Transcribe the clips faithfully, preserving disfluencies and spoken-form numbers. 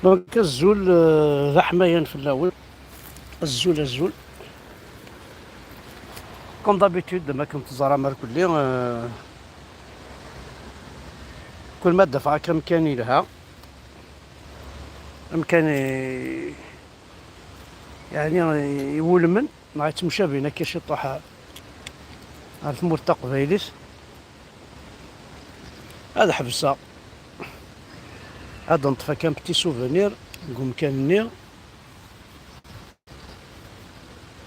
Donc, azul, euh, d aḥmayan fell-awen. Azul, azul. Comme d'habitude, ma kem teẓram ar kulli, euh, kul ma d-afeɣ akka amkan yelha, amkan i, yeɛni iwulmen, neɣ yettemcabin akka ciṭuḥ ar tmurt taqbaylit, ad ḥebseɣ, ad neṭṭef akka un petit souvenir deg umkan-nni.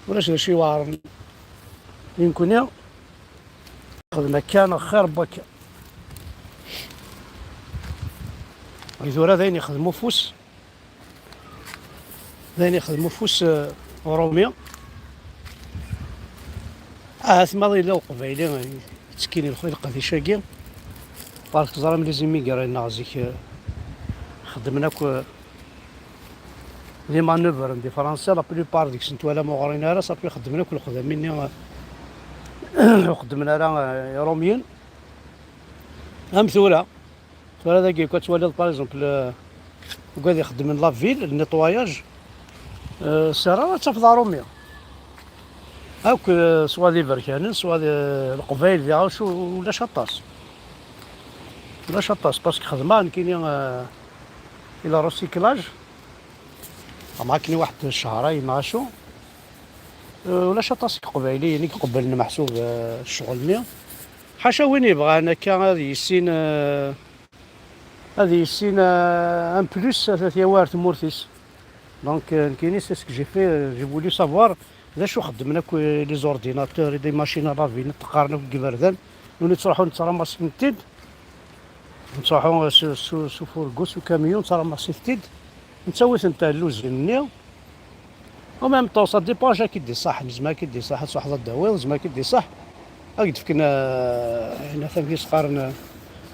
Ulac d acu iweɛren i nekkni, xedm akka neɣ xir n wakka. I tura d ayen ixdem ufus, d ayen ixdem ufus, eh, uṛumi. Ahat ma yella uqbayli yettekkin i lxu-, i leqdic-agi, parce que teẓram les immigrés-nneɣ zik, eh, xeddmen akk, eh, les manœuvres di Fransa, la plupart deg-sen twalam ur ɣrin ara, safi xeddmen akk lexdam-nni, eh, ur xeddmen ara, eh, Iṛumyen. Am tura, tura dagi, ad twaliḍ, par exemple, euh, wigad ixeddmen la ville, le nettoyage, euh, sara ad tafeḍ aṛumi. Akk, euh, swa d iberkanen, swa d, euh, leqbayel, diɣ acu, ulac aṭas. Ulac aṭas, parce que xedmeɣ nekkini, euh, i le recyclage. Am akken i waḥed ccehrayen neɣ acu. Euh, ulac aṭas n Iqbayliyen i iqebblen meḥsub, euh, ccɣel-nni. Ḥaca win yebɣan akka ad yissin, euh, ad yissin, euh, un plus, ad t-yawi ar tmurt-is. Donc, euh, nekkini, c'est ce que j'ai fait, euh, j'ai voulu savoir d acu xeddmen akk, euh, les ordinateurs et des machines à laver, neṭṭqaren akk deg iberdan, nuni ttruḥun ttrammasen-t-id, nettruḥu, euh, s, s, s ufurgu, s ukamyun, ttrammasen-t-id, nettawi-tent ar lluzin-nni. En même temps, ça dépend acu ak-id-iṣaḥ, nezmer ak-id-iṣaḥ ad truḥeḍ ad d-tawiḍ, nezmer ak-id-iṣaḥ ad k-d-fken, euh, ayen ata mi s-qqaren, euh,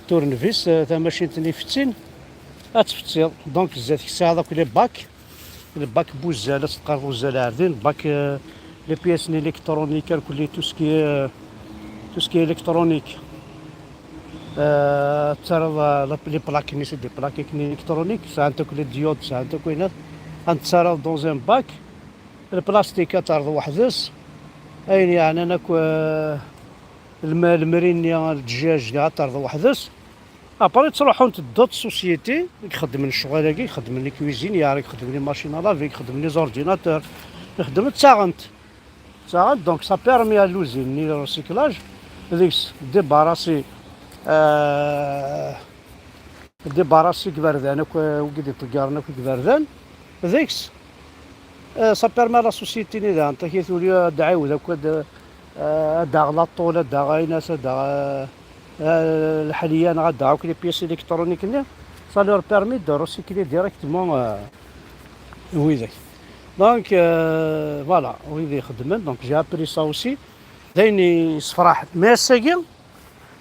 turnevis, euh, tamacint-nni ifettin, ad tfettiḍ. Donc, zdat-k tesɛiḍ akk les bacs, les bacs n wuzzal, ad teqqareḍ uzzal ɛerdin, bac, euh, les pièces électroniques, irkelli, tout ce qui est, euh, tout ce qui est électronique. Euh, ad terreḍ, euh, la, les plaques-nni, c'est des plaques électroniques, sɛant akk les diodes, sɛant akk ayen, ad terreḍ dans un bac. Le plastique ad terreḍ weḥd-s. Ayen yeɛnan akk, euh, lma-, lemri-nni, lǧaǧ, ad terreḍ weḥd-s. Après, ttruḥunt d'autres sociétés i ixeddmen ccɣel-agi, ixeddmen les cuisinières, ixeddmen les machines à laver, ixeddmen les ordinateurs, ixeddmen, ttaɣent. Ttaɣent, donc ça permet à l'usine-nni de recyclage deg-s débarrasser, euh, débarrasser iberdan akk, wigi d-iṭeggaren akk iberdan deg-s. Euh, ça permet à la société-nni daɣen, takit, au lieu ad d-ɛiwed akk ad, euh, ad d-aɣ la tôle, ad d-aɣ ayen, ad d-aɣ, euh, euh, lḥelya, neɣ ad d-aɣ akk les pièces électroniques-nni, ça leur permet de recycler directement, euh, widak. Donc, euh, voilà, wid ixeddmen, donc j'ai appris ça aussi. D ayen yessefraḥen. Mais ass-agi,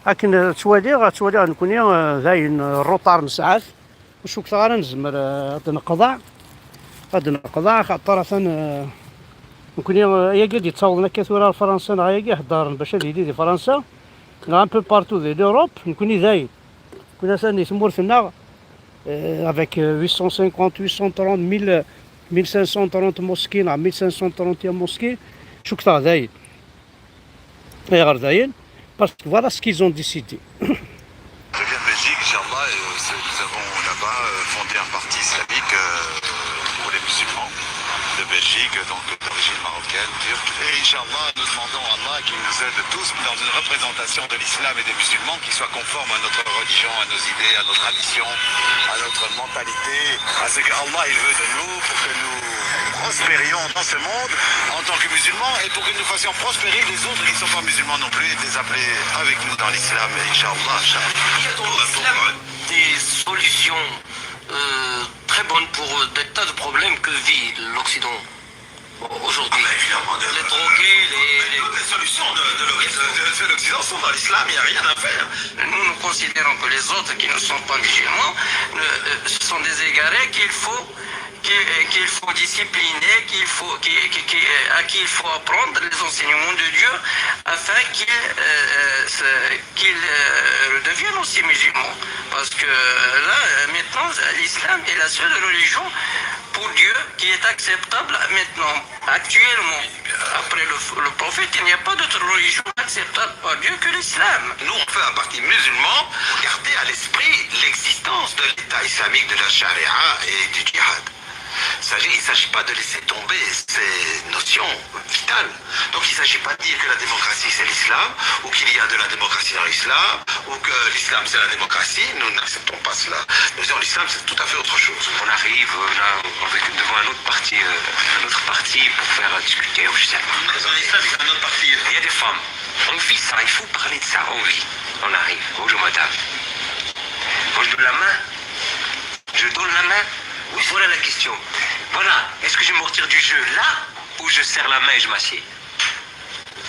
akken ttwaliɣ, ttwaliɣ nekkni, euh, d ayen, euh, retard nesɛa-t. Ur cukkteɣ ara nezmer, euh, ad neqḍeɛ, ad neqḍeɛ, axaṭer atan, euh, nekkni, euh, ayagi i d-yettawḍen akka tura ar Fransa, neɣ ayagi heddren bac ad yili di Fransa, neɣ un peu partout di l'Europe, nekkni dayen. Nekkni atan di tmurt-nneɣ, euh, avec, euh, huit cent cinquante, huit cent trente mille, mille cinq cent trente mosquées, neɣ mille cinq cent trente et un mosquées, cukkteɣ dayen. Ayɣer dayen? Parce que voilà ce qu'ils ont décidé. Je viens de Belgique, Inch'Allah, et, euh, c'est, nous avons là-bas, euh, fondé un parti islamique, euh, pour les musulmans de Belgique, donc d'origine marocaine, turque. Et Inch'Allah, nous demandons à Allah qu'il nous aide tous dans une représentation de l'islam et des musulmans qui soit conforme à notre religion, à nos idées, à nos traditions, à notre mentalité, à ce que Allah il veut de nous, pour que nous prospérions dans ce monde en tant que musulmans et pour que nous fassions prospérer les autres qui ne sont pas musulmans non plus et de les appeler avec nous dans l'islam, Inch'Allah. Il y a dans l'islam des solutions euh, très bonnes pour euh, des tas de problèmes que vit l'Occident aujourd'hui. Ah, évidemment, de, Les drogués, les, les- toutes les solutions de, de l'Occident- de- de l'Occident sont dans l'islam, il n'y a rien à faire. Nous, nous considérons que les autres qui ne sont pas musulmans, euh, euh, ce sont des égarés qu'il faut, qui- euh, qu'il faut discipliner, qu'il faut, qui- qui- qui- euh, à qui il faut apprendre les enseignements de Dieu afin qu'ils euh, euh, euh, qu'ils euh, redeviennent aussi musulmans. Parce que euh, là, euh, maintenant, l'islam est la seule religion pour Dieu qui est acceptable maintenant, actuellement. Après le, le prophète, il n'y a pas d'autre religion acceptable par Dieu que l'islam. Nous, on fait un parti musulman, garder à l'esprit l'existence de l'État islamique, de la charia et du djihad. Il ne s'agit pas de laisser tomber ces notions vitales. Donc il ne s'agit pas de dire que la démocratie c'est l'islam, ou qu'il y a de la démocratie dans l'islam, ou que l'islam c'est la démocratie. Nous n'acceptons pas cela. Nous disons l'islam c'est tout à fait autre chose. On arrive euh, là avec, devant un autre parti, euh, un autre parti pour faire discuter, ou je sais pas. Dans l'islam, c'est un autre parti. Il y a des femmes. On vit ça, il faut parler de ça, on vit. On arrive. Bonjour madame. Bonjour la main. Je donne la main. Oui, voilà la question. Voilà. Est-ce que je me retire du jeu là ou je serre la main et je m'assieds?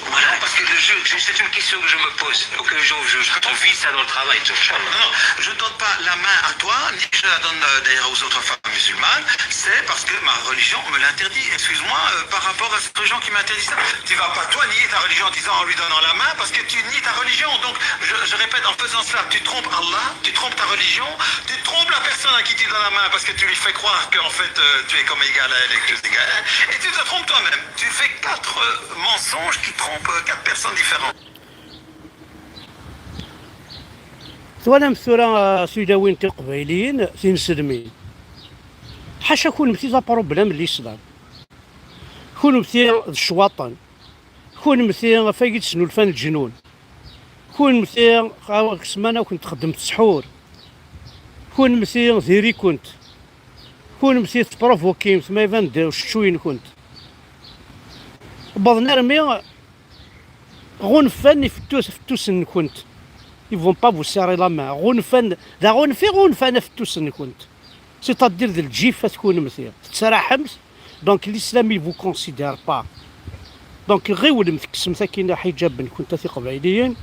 Voilà, parce que le jeu, c'est une question que je me pose. Au cas où je, je, on vit ça dans le travail, Inch'Allah. Non, non, je ne donne pas la main à toi, ni je la donne euh, d'ailleurs aux autres femmes musulmanes. C'est parce que ma religion me l'interdit. Excuse-moi, euh, par rapport à cette religion qui m'interdit ça. Tu ne vas pas toi nier ta religion en disant, en lui donnant la main, parce que tu nies ta religion. Donc, je, je répète, en faisant cela, tu trompes Allah, tu trompes ta religion, tu trompes la personne à qui tu donnes la main parce que tu lui fais croire qu'en fait euh, tu es comme égal à elle et que tu es égal à elle. Et tu te trompes toi-même. Tu fais quatre euh, mensonges qui trompent euh, quatre personnes différentes. Twalam tura uh, tulawin tiqbayliyin tinselmin. Ḥaca kunemti d apṛublem n lislam. Kunemti d ccwaṭen. Kunemti ɣef ay d-snulfan leǧnun. Kunemti ssmana-ken txeddem ttseḥḥur. Kunemti diri-kent. Kunemti tettprovokimt ma iban-d uceččuy-nkent. Wwḍen armi ɣunfan ifettusen-nkent. Ils vont pas vous serrer la main. Ɣunfan, d aɣunfi ɣunfan afettus-nkent. C'est-à-dire d lǧifat kunemti. Tettraḥemt, donc l'islam il vous considère pas. Donc ɣiwlemt kksemt akkin aḥiǧab-nkent a tiqbayliyin.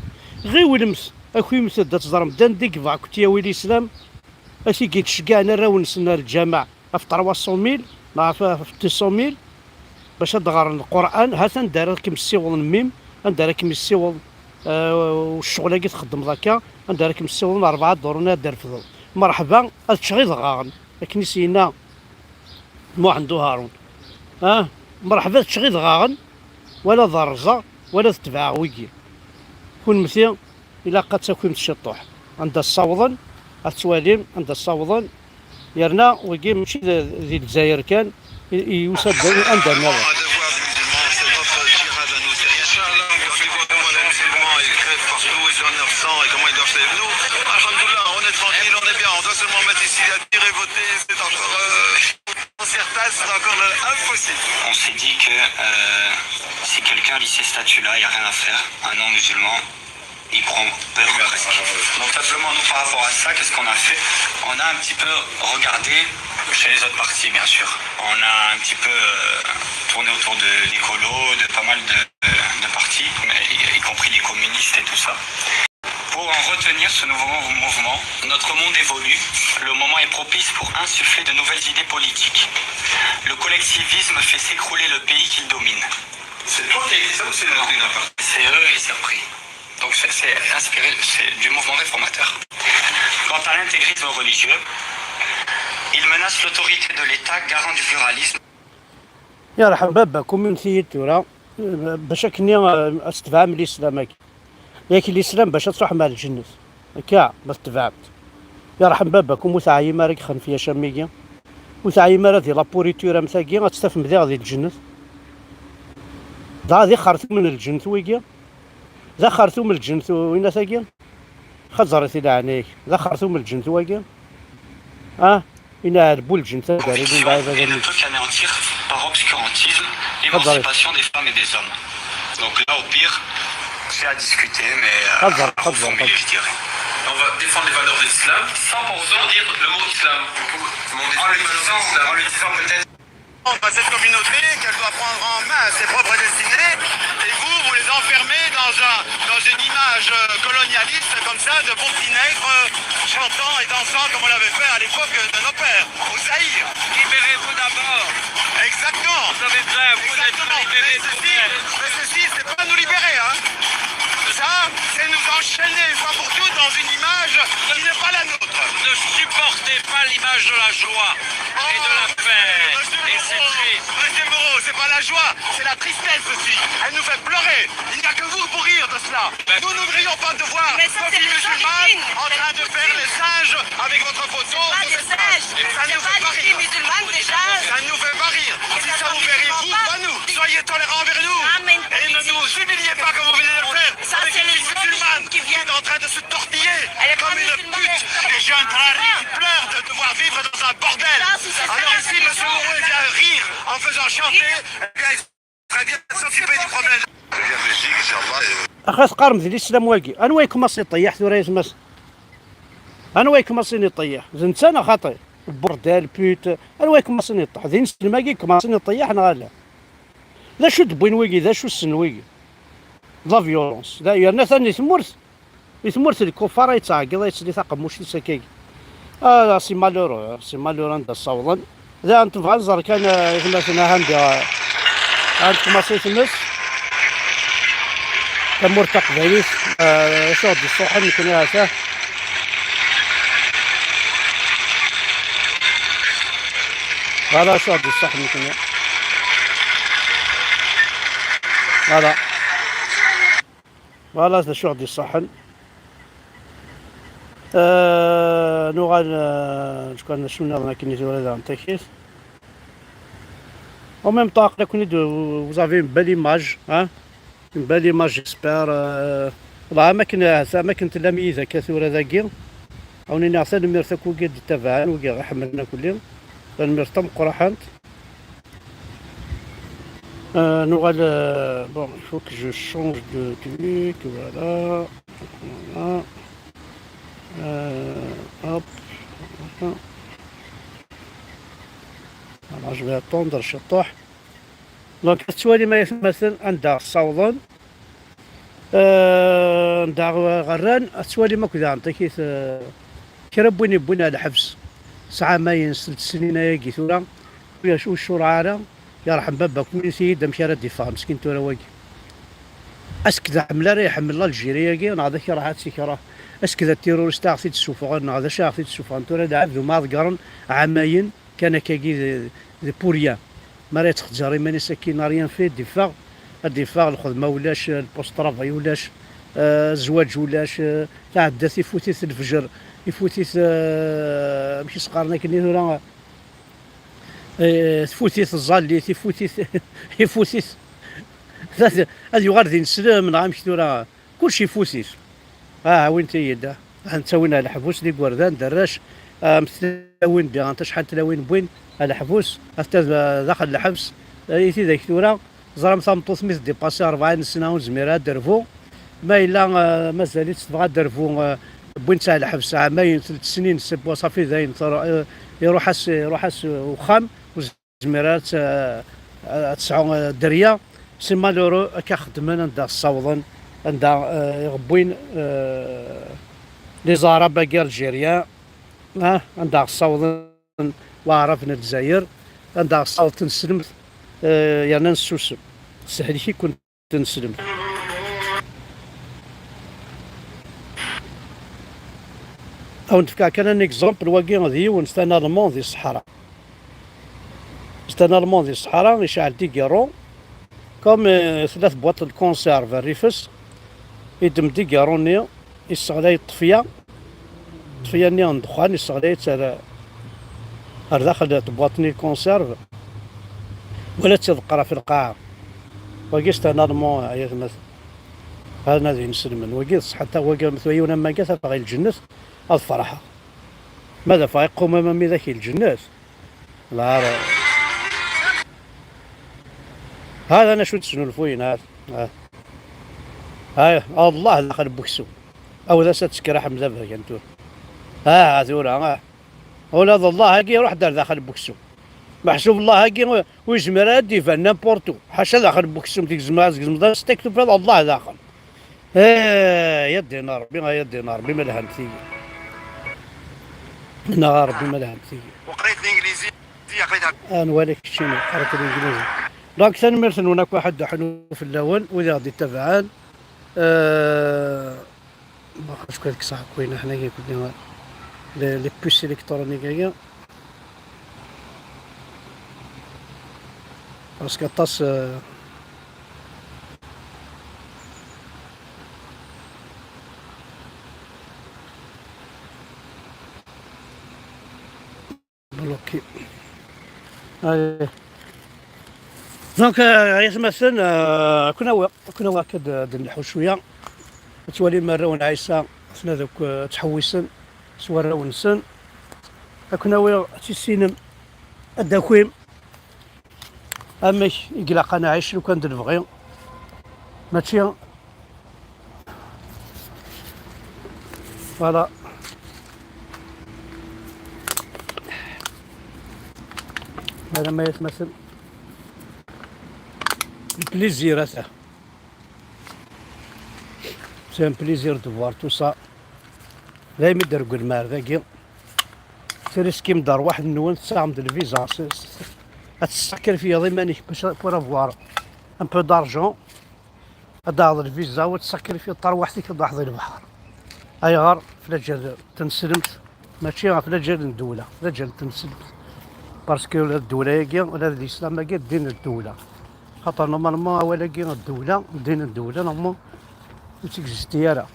Ɣiwlemt akimt-d ad teẓremt d anda i yebɣa ad kent-yawi l'islam. A tigi d-ceggɛen arraw-nsen ar lǧameɛ ɣef trois cent mille neɣ ɣef ɣef deux cent mille bac ad ɣren Lqur'an, hat anda ara kem-ssiwḍen mim, anda ara kem-yessiweḍ uh, ccɣel-agi txeddmeḍ akka, anda ara kem-ssiwḍen rebɛa duṛun ad d-refdeḍ. Mreḥba ad ččeɣ idɣaɣen, akken i s-yenna Muḥend Uharun. Ah, mreḥba ad ččeɣ idɣaɣen, wala ad rẓeɣ, wala ad tebɛeɣ wigi. Kunemti ilaq ad takimt ciṭuḥ anda ssawḍen, ad twalim anda ssawḍen. Yerna wigi mačči d- di Lezzayer kan i i yusa-d anda nniḍen. On s'est dit que euh, si quelqu'un lit ces statuts-là, il n'y a rien à faire. Un non-musulman, il prend peur presque. Donc simplement, nous, par rapport à ça, qu'est-ce qu'on a fait? On a un petit peu regardé chez les autres partis, bien sûr. On a un petit peu euh, tourné autour de l'écolo, de pas mal de, de partis, mais y, y compris les communistes et tout ça. Pour en retenir ce nouveau mouvement, notre monde évolue. Le moment est propice pour insuffler de nouvelles idées politiques. Le collectivisme fait s'écrouler le pays qu'il domine. C'est toi qui as écrit ça ou c'est la une partie? C'est eux, ils ont repris. Donc c'est inspiré du mouvement réformateur. Quant à l'intégrisme religieux, il menace l'autorité de l'État, garant du pluralisme. Yerḥem baba-kum imti-yi-d tura bac akken ad tebɛem lislam-agi. Yak lislam bac ad truḥem ar lǧennet. Akka ma tetbeɛem-t. Yerḥem baba-kum ur teɛyim ara deg xenfyac am wigi. Ur teɛyim ara di la pourriture am tagi ad tt-tafem diɣ di lǧennet. Dɣa d ixertumen n lǧennet wigi. D axertum n lǧennet winna tagi. Xaẓer-it i leɛnaya-k. D axertum n lǧennet wagi. Ah, inaɛel bu lǧennet ad d-aridin d ɛibad. Par obscurantisme, l'émancipation des femmes et des hommes. Donc là, au pire, c'est à discuter, mais euh, à formuler, je dirais. On va défendre les valeurs de l'islam sans pour autant dire le mot islam. En le disant, en le disant peut-être. À cette communauté qu'elle doit prendre en main ses propres destinées, et vous, vous les enfermez dans, un, dans une image euh, colonialiste comme ça, de bons petits nègres euh, chantant et dansant comme on l'avait fait à l'époque de nos pères, au Zaïre. Libérez-vous d'abord. Exactement. Vous avez besoin, vous, d'être Exactement. Mais libéré ceci, vous-même. Mais ceci, c'est pas nous libérer, hein. Ça, c'est nous de la joie et de la peine. Et c'est triste. Monsieur Moreau, c'est pas la joie, c'est la tristesse aussi. Elle nous fait pleurer. Il n'y a que vous pour rire de cela. Nous, nous ne rions pas de voir vos filles musulmanes en train de faire les singes avec votre photo sur cette page. Ça ne nous fait pas rire. Ça ne nous fait pas rire. Si ça vous fait rire, vous, pas nous. Soyez tolérants envers nous. Et ne nous humiliez pas comme vous venez de le faire avec une fille musulmane qui est en train de se tortiller comme une pute. Et j'ai un drari qui pleure de devoir vivre dans un bordel. Alors ici, monsieur Moreau vient rire en faisant chanter. Eh bien, il sera bien s'occuper du problème. Axa teqqarem di l'islam wagi, anwa yekmasin iṭeyyeḥ tura yetmas? Anwa yekmasin iṭeyyeḥ? D netta neɣ xaṭi? Bordel, pute, anwa yekmasin iṭeḥ? D ineslem-agi yekmasin iṭeyyeḥ neɣ ala? D acu d-wwin wigi, d acu ssen wigi? D la violence. Da, yerna atan di tmurt, di tmurt n lkufar ay yettɛeggiḍ, ay yettli taqemmuct-is akkagi. Ah, c'est malheureux, c'est malheureux anda ssawḍen. Da, netta bɣa nẓer kan, eh, aytmaten, aha, anda, eh, ad tmaṣi tmes. Tamurt taqbaylit, eh, acu ɣ-d-iṣuḥen nekni, ata. Voilà acu ɣ-d-iṣuḥen nekni. Voilà. Voilà d acu ɣ-d-iṣaḥen. Euh, nuɣal, euh, kan acu nniḍen akken i tura daɣen takit. En même temps, aql-aken-id, vous avez une belle image, hein? Une belle image, j'espère. Euh, والله am akken, am akken tellam yid akka tura dagi. Awen-iniɣ tanemmirt akk wigi d-ittabaɛen, wigi ɣ-iḥemmlen akk-lli. Tanemmirt tameqqraḥant. Euh, nuɣal, euh, bon, il faut que je change de truc, voilà. Voilà. Euh, hop. Voilà. Voilà, je vais attendre ciṭuḥ. Donc, ad tettwalim ay atmaten anda ɣ-ssawḍen. Euh, anda ɣ-, ɣ-rran, ad tettwalim akk daɣen takit, euh, kra n win yewwin ar lḥebs. Sɛamayen, seld snin ayagi tura, ulac ur ccurɛ ara, yerḥem baba-ken, ini-t-id amek ara d-iffeɣ meskin tura wagi. Asked ḥemmel ara iḥemmel Algérie-agi, neɣ d akrah ad tt-ikreh. Asked d tirurist ara ɣ-t-id-ssufɣen, neɣ d acu ara ɣ-t-id-ssufɣen. Tura d aɛebd uma ad ggaren ɛamayen kan akkagi d, d pour rien. Mi ara yettxeǧǧer iman-is akkin, rien fait, ad d-iffeɣ, ad d-iffeɣ, lxedma ulac, le poste de travail ulac, eh, zzwaǧ ulac, eh, tɛedda tifut-it lefjer, ifut-it, eh, amek i s-qqaren akken i tura, eh, tfut-it tẓallit, ifut-it, ifut-it. Ad, ad yuɣal d ineslem, neɣ amek tura? Kullec ifut-it. Ah, ɛawint-iyi-d, ah. Ah, nttawin ar leḥbus d igerdan, d arrac, ah, am tlawin diɣen, acḥal tlawin wwin ar leḥbus, atta d, daxel lḥebs, eh, i tidak tura, ẓram tameṭṭut mi tdipasi rebɛin sna ur tezmir ara ad d-terbu, ma yella, eh, mazal-itt tebɣa ad d-terbu, eh, wwin-tt ar lḥebs, ɛamayen, telt snin, sebwa, ṣafi dayen, tru-, eh, iruḥ-as, iruḥ-as, eh, uxxam, ur tezmir ara ad, ad tesɛu, eh, dderya. C'est malheureux, akka xeddmen, anda ɣ-ssawḍen, anda, eh, i ɣ-wwin, eh, les Arabes-agi Algériens, ah, anda ɣ-ssawḍen Waɛrab n Lezzayer, anda ɣ-ssawḍen tneslemt, eh, yerna nessusem. Tessehlek-iken tneslemt. Ad wen-d-fkeɣ kan un exemple, wagi d yiwen, c'est un Allemand di ṣṣeḥra. C'est un Allemand di ṣṣeḥra, iceɛl-d igiṛṛu, comme, euh, tella tebwaṭ n conserve rrif-s, iddem-d igiṛṛu-nni, isseɣlay ṭṭefya, ṭṭefya-nni n ddexxan, isseɣlay-itt ar, ar daxel n tebwaṭ-nni n conserve, wala ad tt-iḍeqqer ɣef lqaɛa. Wagi c'est un Allemand, ay atmaten. Hatan ad ineslmen. Wagi d ṣṣeḥḥa, wagi ma tura yiwen am wagi ad t-afeɣ i lǧennet, ad ferḥeɣ. Ma d afeɣ iqumam am widak i lǧennet, lɛar. Hatan acu d-snulfuyen, ha. Ha. Ha, Allah daxel n weksum. Awd-as ad tekker aḥmed aberkan tura. Ha, ha, tura, ha. Ula d Allah-agi iruḥ-d ar daxel n weksum. Meḥsub Allah-agi ur yezmir ara ad d-iban n'importe où. Ḥaca daxel n weksum, tgezmeḍ, tgezmeḍ astek, tufiḍ Allah daxel. Eh, ya ddin Ṛebbi, ay ddin Ṛebbi, ma lhant tigi. Neɣ a Ṛebbi, ma lhant tigi. Ad nwali keččini, qrant linglizi. Donc, tanemmirt-nwen akk, aḥuddu ḥnu fell-awen, wid i ɣ-d-ittabaɛen. Eh, ma xas kad kkseɣ akk ayen aḥna-agi kulli, les, les puces électroniques-agi. parce que aṭas, euh, bloqué. Allez. Donc, euh, ay atmaten, euh, ad ken-awiɣ, ad ken-awiɣ akka ad, ad nleḥḥu cwiya. Ad twalim arraw n Ɛisa, aten-a deg, euh, ttḥewwisen s warraw-nsen. Ad ken-awiɣ ad tissinem, ad d-takim amek i ilaq ad nɛic lukan d lebɣi. Mačči, voilà. Voilà ma yatmaten. Plaisir, ata. C'est un plaisir de voir tout ça. Daymi d-reggel mar dagi. Triskim-d rrwaḥ-nwen, tesɛam-d lviza. S-, s-, ad tessakrifyeḍ iman-ik bac pour avoir un peu d'argent. Ad d-taɣeḍ lviza, u ad tessakrifyeḍ tarwiḥt-ik, ad d-truḥeḍ i lebḥer. Ayɣer? F laǧal n tneslemt, mačči ɣef laǧal n ddewla, f laǧal n tneslemt. Parce que ula d ddewla-agi, ula d l'islam-agi, ddin n ddewla. Xaṭer normalement awal-agi ddewla, ddin n ddewla, normalement ur tt-existe ara.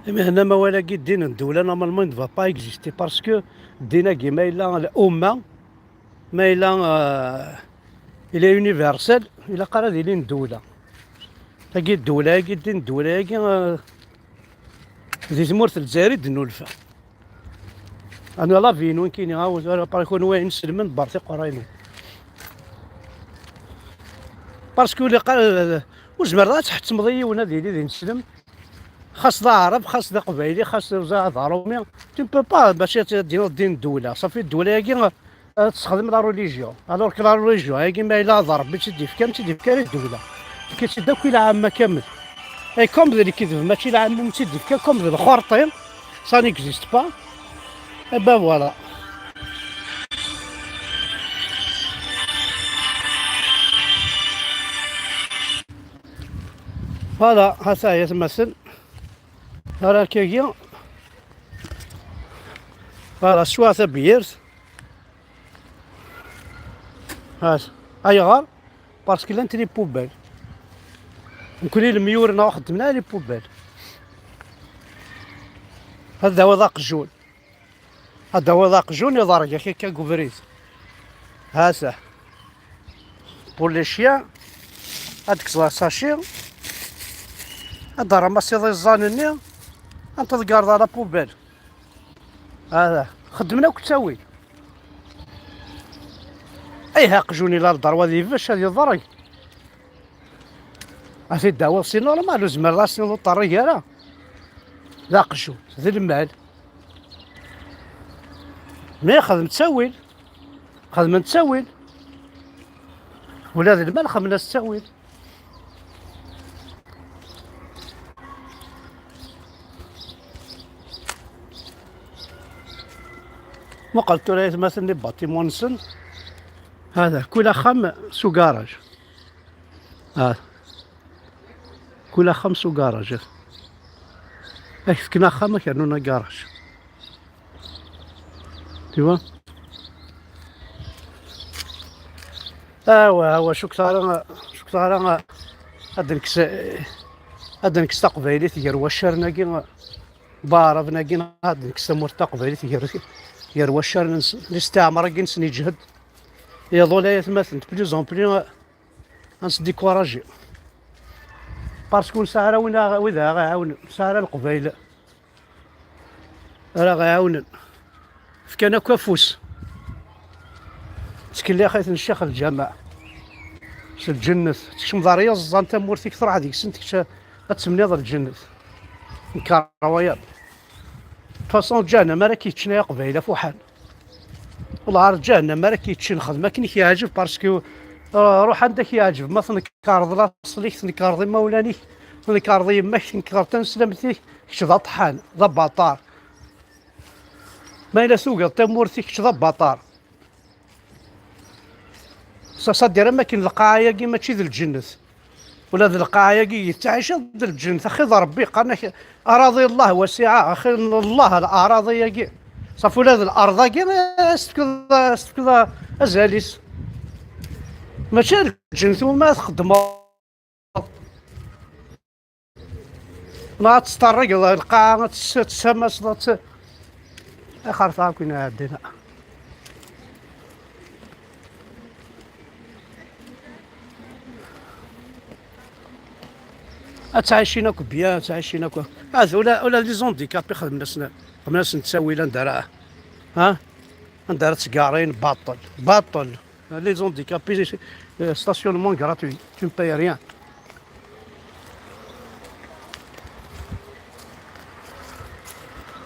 Imi henna ma wala-gi ddin n ddewla, normalement, il ne va pas exister, parce que ddin-agi ma yella l'umma, ma yella, euh, il est universel, ilaq ara ad ilin ddewla. Tagi ddewla-agi, ddin ddewla-agi, euh, di tmurt n Lezzayer i d-nnulfa. Ana la vie-inu nekkini, ah, ur ara par kunwi inselmen bar tiqura-inu. Parce que ilaq, euh, ur zmireḍ ad tḥettmeḍ i yiwen ad yili d ineslem. Xas d aɛrab, xas d aqbayli, xas d aṛumi. Tu ne peux pas, bac ad d-tiniḍ ddin ddewla. Safi ddewla-agi, euh, ad tessexdem la religion. Alors que la religion, agi ma yella d Ṛebbi i tt-id-ifkan, tt-id-ifkan i ddewla. Tefka-tt-id akk i lɛamma kamel. Et comme d lekdeb, mačči lɛamma i tt-id-ifka, comme d lxerṭi, ça n'existe pas. Et ben voilà. Voilà, ha-t-a yatmaten. Ara akkagi. Voilà, swa tabyirt. Ha-t. Ayɣer? Parce que llant les poubelles. Nekkni lemyur neɣ uxeddem neɣ les poubelles. Ad d-tawiḍ aqjun. Ad d-tawiḍ aqjun iḍerreg-ak akka deg ubrid. Ha-t-a. Pour les chiens, ad d-tekkseḍ asaci, ad d-terramassiḍ iẓẓan-nni, ad t-tḍeggreḍ à la poubelle. Hada, xeddmen akk ttawil. Ayha aqjun ila lḍerwa ad ibecc, ad iḍerreg. Ad t-id-tawiḍ si normal, ur zmireḍ ad s-tiniḍ ur ṭerrig ara. D aqjun, d lmal. Mi xedmen ttawil, xedmen ttawil. Ula d lmal xedmen-as ttawil. Muqel tura aytmaten n les bâtiments-nsen. Hada, kul axxam s ugaraj. Ah. Kul axxam s ugaraj. Ad k-fken axxam, ad k-rnun agaṛaj. Tu vois? Awa, awa, cukkeɣ ara, cukkeɣ ara ad nekkes, ad nekkes taqbaylit gar waccaren-agi, baɛraben-agi, ad nekkes tamurt taqbaylit gar, gar waccaren-nsen. Listeɛmar-agi-nsen yeǧhed. Iḍul ay atmaten, de plus en plus, ad nesdikuraji. Parce que ur nesɛi ara win a-, wid ara ɣ-iɛawnen, ur nesɛi ara Leqbayel ara ɣ-iɛawnen. Fkan akk afus. Ttkellixit n ccix lǧameɛ. S lǧennet. Tekcmeḍ ar yiẓẓan tamurt-ik, truḥ deg-sen, tekc-, ad temniḍ lǧennet. Nker wayeḍ. De toute façon, ǧahennam ara k-yeččen ay aqbayli afuḥan. Wellah ar ǧahennam ara k-yeččen, xdem akken i k-yeɛǧeb, parce que, euh, ruḥ anda k-yeɛǧeb. Ma tnekreḍ laṣel-ik, tnekreḍ imawlan-ik, tnekreḍ yemma-k, tnekreḍ taneslemt-ik, kečč d aṭḥan, d abaṭar. Ma yella tugiḍ tamurt-ik, kečč d abaṭar. Ça, ça veut dire am akken lqaɛa-agi mačči d lǧennet. Ula d lqaɛa-agi yettɛic d lǧennet. Axi d Ṛebbi, qqaren-ak أراضي الله واسعة, axi n Allah leɛraḍi-agi. Ṣafi ula d lɛerḍ-agi, eh, as-tefkeḍ, as-tefkeḍ azal-is. Mačči d lǧennet umi ad txeddmeḍ. Ma ad tesṭerrigeḍ lqaɛa, ad tessamaseḍ, ad t-, axerta akk inɛeddin. Ad ttɛicin akk bien, ad ttɛicin akk. Ah, ula, ula d les handicapés xedmen-asen, xedmen-asen ttawil anda ara, ha? Anda ara ttgarin, baṭel, baṭel. Les handicapés, euh, stationnement gratuit, tu ne payes rien.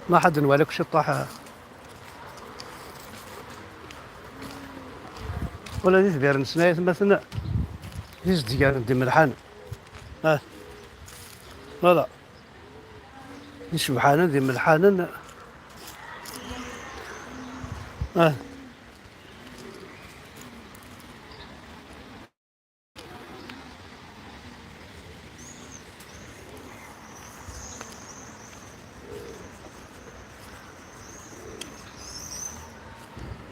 Ma ḥedd nwala-k ciṭṭaḥ. Ula di tbir-nsen ay atmaten, d izedgan d imelḥanen. Ah, voilà. D icebḥanen, d imelḥanen. Ah.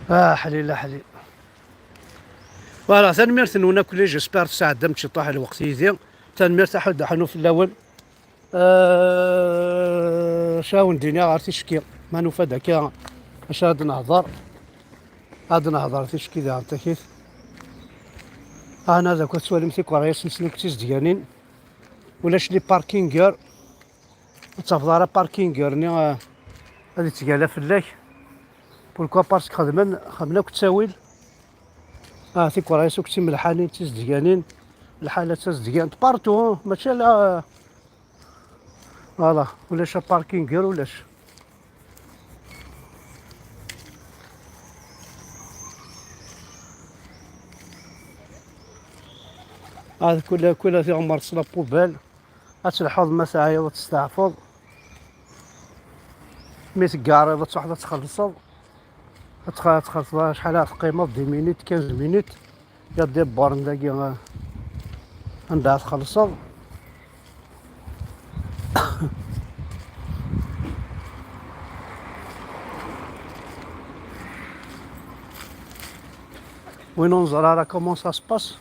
Ah, ḥlil, ah, ḥlil. Voilà, tanemmirt-nwen akk, j'espère tesɛeddam ciṭuḥ lweqt yid-i. Tanemmirt, aḥud aḥnu fell-awen. Euh, acu awen-d-iniɣ ɣer ticki? Ma nufa-d akka acu ad nehḍer, ad nehḍer ticki daɣen takit. Ahna d akk ad twalim tikeṛyas-nsen akk d tizedganin. Ulac li parkinger. Ur tafeḍ ara parkinger-nni, eh, ad ittgalla fell-ak. Pourquoi? Parce que xedmen, xedmen akk ttawil. Ah, tikeṛyas akk d timelḥanin, d tizedganin. Lḥala d tazedgant. Partout, mačči ala, voilà, ulac aparkinger, ulac. Ah, kul, kul tiɣmert s la poubelle. Ad telḥuḍ ma teɛyiḍ ad testeɛfuḍ. Mi teggareḍ ad truḥeḍ ad txellṣeḍ. Ad tx-, ad txellṣeḍ acḥal ara teqqimeḍ, dix minutes, quinze minutes. Yad ibbaren dagi, eh, anda ara txellṣeḍ. Win ur neẓri ara comment ça se passe.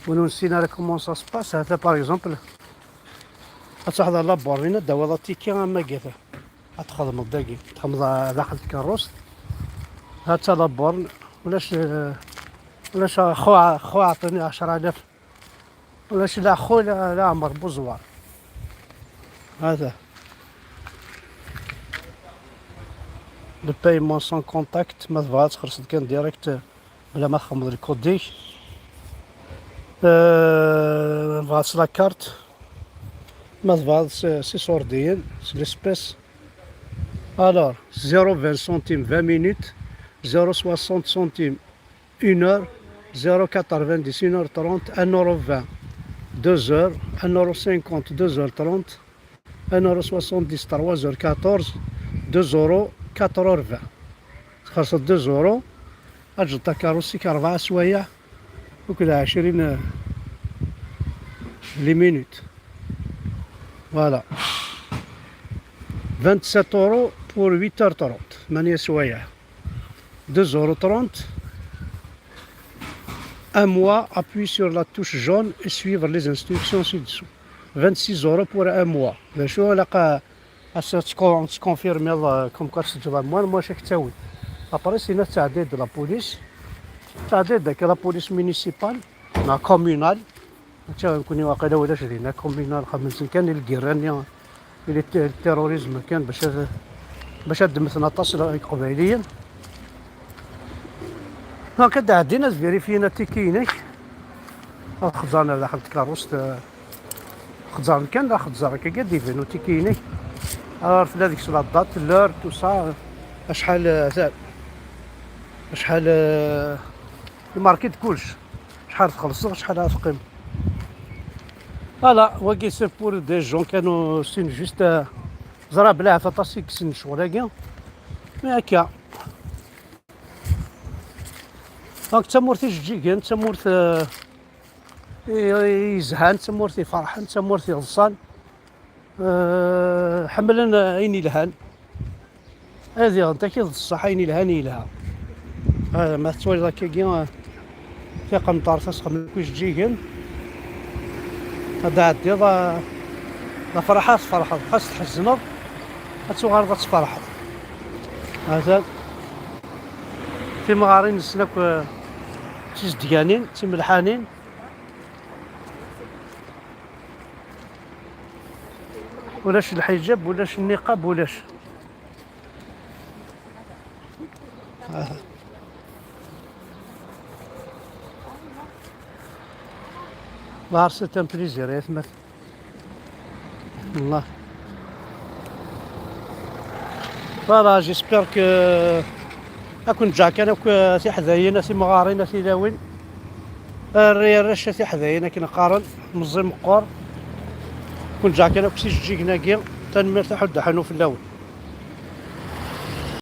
Win ur nessin ara comment ça se passe, hata, par exemple, ad truḥeḍ ɣer labour-nni, ad d-tawiḍ atiki am wagata. Ad txedmeḍ dagi, txedmeḍ daxel tkeṛṛust. Hata labour, ulac, eh, ulac xu, xu ɛṭini ɛecra alaf. Ulac la xu, la, la ɛmer buẓwar. Hata. Le paiement sans contact, ma tebɣa ad txellṣeḍ kan direct, bla ma txedmeḍ lkud-ik. Euh, ma tebɣa s la carte, ma tebɣa s, s iṣurdiyen, s l'espèce. Alors, zéro vingt centimes, vingt minutes, zéro soixante centimes, une heure, zéro quatre-vingt-dix, une heure trente, un euro vingt, deux heures, un euro cinquante, deux heures trente, un euro soixante-dix, trois heures quatorze, deux euros, quatre heures vingt. Txellṣeḍ deux euros, ad teǧǧeḍ takeṛṛust-ik rebɛa swayeɛ akked ɛecrin, euh, les minutes. Voilà. Vingt-sept euros pour huit heures trente, ثمانية سوايع. Deux euros trente. Un mois, appuie sur la touche jaune et suivre les instructions ci-dessous. Vingt-six euros pour un mois. D acu ilaq a, a s-, tko-, tkonfirmiḍ, euh, comme quoi tseǧǧeḍ amwan, moi, chaque ttawil. Après, sina tettɛedday-d la police. Tettɛedday-d akka la police municipale, neɣ communale. Mačči nekkni waqila ulac dinna communal, xedmen-ten kan i lgirra-nni, i le te-, le terrorisme kan bac ad, bac ad d-mmten aṭas n Iqbayliyen. Donc ad d-ɛeddin ad vérifiyen atiki-inek. Ad xeẓẓren ar daxel n tkeṛṛust, eh, xeẓẓren kan, ad xeẓẓren kan, ad d-iban utiki-inek. Alors tella deg-s la date, l'heure, tout ça, acḥal, eh, ta-, acḥal, eh, imarki-d kullec. Acḥal txellṣeḍ, acḥal ara teqqim. Voilà, wagi c'est pour des gens qui ont, c'est juste, euh, Ẓra belɛet aṭas i yessen ccɣel-agi. Mi akka. Donc d tamurt ijeǧǧigen, d tamurt, eh, i, i yezhan, d tamurt iferḥen, d tamurt iḍsan. Eh, ḥemmlen ayen ilhan. Ad iɣent akid d ṣṣeḥ, ayen ilhan yelha. Ah, ma tettwaliḍ akkagi, ah, tiqenṭert asxem akk ijeǧǧigen. Ad d-ɛeddiḍ, ah, d afraḥ ad tferḥeḍ, xas tḥezneḍ, ad tuɣaleḍ ad tferḥeḍ. Atan timɣarin-nsen akk, ah, d tizedganin, d timelḥanin. Ulac lḥiǧab, ulac nniqab, ulac. Ah. Ḍher, c'est un plaisir, ya atmaten. Wallah. Voilà, j'espère que ad ken-ǧǧeɣ kan akk, eh, tiḥdayin, a timɣarin, a tilawin. Array arrac, a tiḥdayin, akken qqaren, meẓẓi meqqer. Ad ken-ǧǧeɣ kan akk s ijeǧǧigen-agi. Tanemmirt, aḥuddu ḥanut fell-awen.